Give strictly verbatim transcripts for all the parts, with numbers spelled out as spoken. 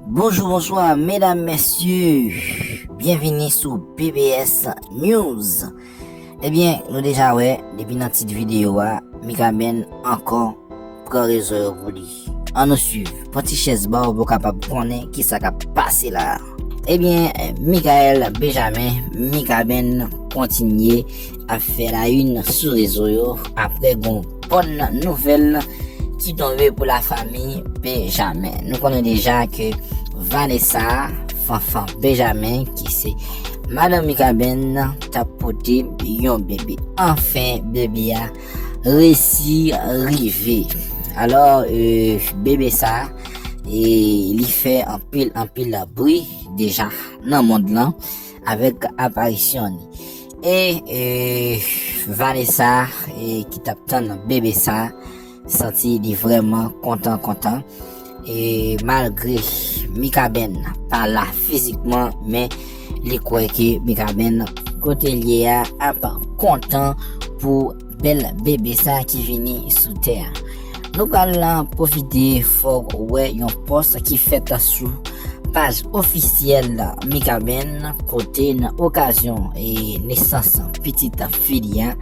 Bonjou, bonswa, medam, mesye. Byenvini sou B B S News. Ebyen, nou deja wè, depi nan tit videyo a, Mikaben ankò pran rezo yo pou li. Ann nou swiv. Pran ti chèz ba w pou w kapab konnen kisa k ap pase la. Ebyen, Michael Benjamin, Mikaben kontinye ap fè la une sou rezo yo apre gon bòn nouvèl ki tonbe pou lafanmi Benjamin. Nou konnen deja ke Vanessa, fanfan Benjamin, ki se madanm Mikaben, t ap pote yon bebe. Anfen, bebe a resi rive. Alò, e, bebe sa, e, li fè anpil, anpil bri deja nan mond lan avèk aparisyon li. E, e, Vanessa, e, ki t ap tann bebe sa, santi li vrèman kontan, kontan. E malgre Mikaben pa la fizikman, men li kwè ke Mikaben kote l ye a ap kontan pou bèl bebe sa ki vini sou tè a. Nou pral pwofite fè w wè yon pòs ki fèt sou paj ofisyèl Mikaben, kote nan okazyon, e, nesans pitit fi li a,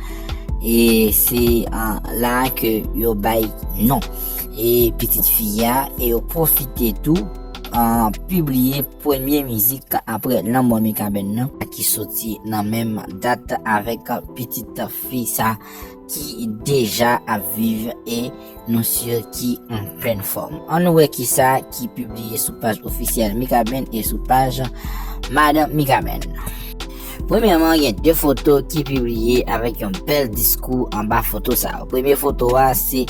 e se, a, la ke yo bay non, e, pitit fi a, e yo pwofite tou, a, pibliye premye mizik apre lanmò Mikaben nan, ki soti nan menm dat avèk pitit fi sa ki deja ap viv e nou si ki an plèn fòm. Ann nou wè kisa ki pibliye sou paj ofisyèl Mikaben e sou paj madanm Mikaben. Premyèman, gen de foto ki pibliye avèk yon bèl diskou anba foto sa yo. Premye foto a se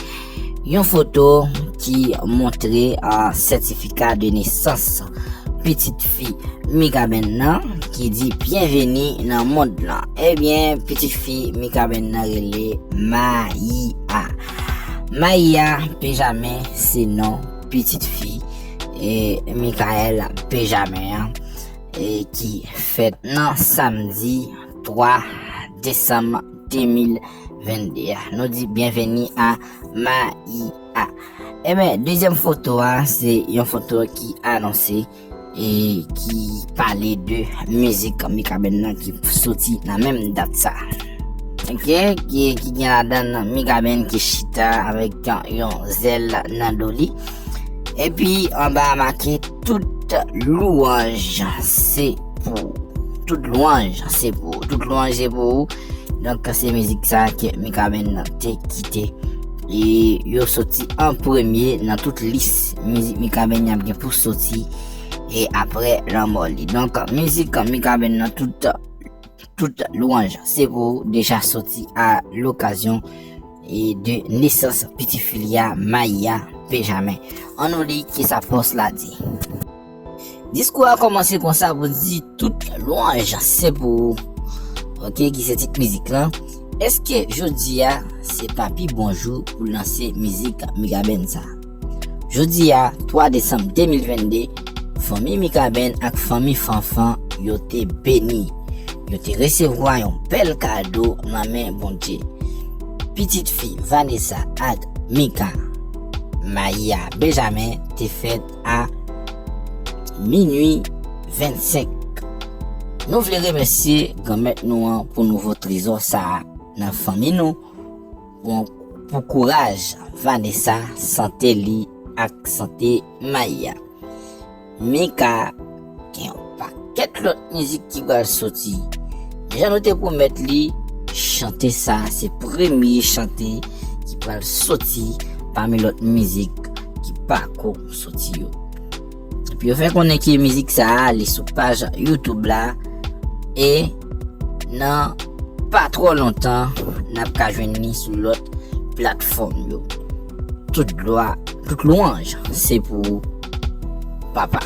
yon foto ki montre, a, sètifika de nesans pitit fi Mikaben nan ki di byenveni nan mond lan. Ebyen, pitit fi Mikaben nan rele Maya. Maya Benjamin se non pitit fi, e, Michael Benjamin an, e, ki fèt nan samdi twa desanm de mil vennde a. Nou di byenveni a Maya. Ebyen, dezyèm foto a, se yon foto ki anonse e ki pale de mizik Mikaben nan ki soti nan menm dat sa. Oke, ki, ki gen ladan Mikaben ki chita avèk yon zèl nan do li. Epi anba a make tout louanj se pou ou. Tout louanj se pou ou. Tout louanj se pou ou. Donk, se mizik sa ke Mikaben te kite. E yo soti an premye nan tout lis mizik Mikaben y ap gen pou soti e apre lanmò li. Donk, mizik Mikaben nan tout, tout louanj se pou ou deja soti a lokazyon e de nesans pitit fi li a, Maya Benjamin. Ann nou li kisa pòs la di. Diskou a kòmanse konsa pou di tout louanj se pou ou. Oke, ki se tit mizik lan. Èske jodi a se pa pi bon jou pou lanse mizik Mikaben sa? Jodi a, twa desanm de mil vennde, fanmi Mikaben ak fanmi Fanfan yo te beni. Yo te resevwa yon bèl kado nan men Bondye. Pitit fi Vanessa ak Mika, Maya Benjamin, te fèt a minui vennsenk. Nou vle remèsye Granmèt nou an pou nouvo trezò sa a nan fanmi nou, pou, pou kouraj Vanessa, sante li ak sante Maya. Mika gen yon pakèt lòt mizik ki pral soti. Men jan nou te pwomèt li, chante sa, se premye chante ki pral soti pami lòt mizik ki pako soti yo. Epi yo fè konnen ke mizik sa a, li sou paj YouTube la, e nan pa twò lontan, n ap ka jwenn li sou lòt platfòm yo. Tout glwa, tout lwanj, se pou ou, Papa.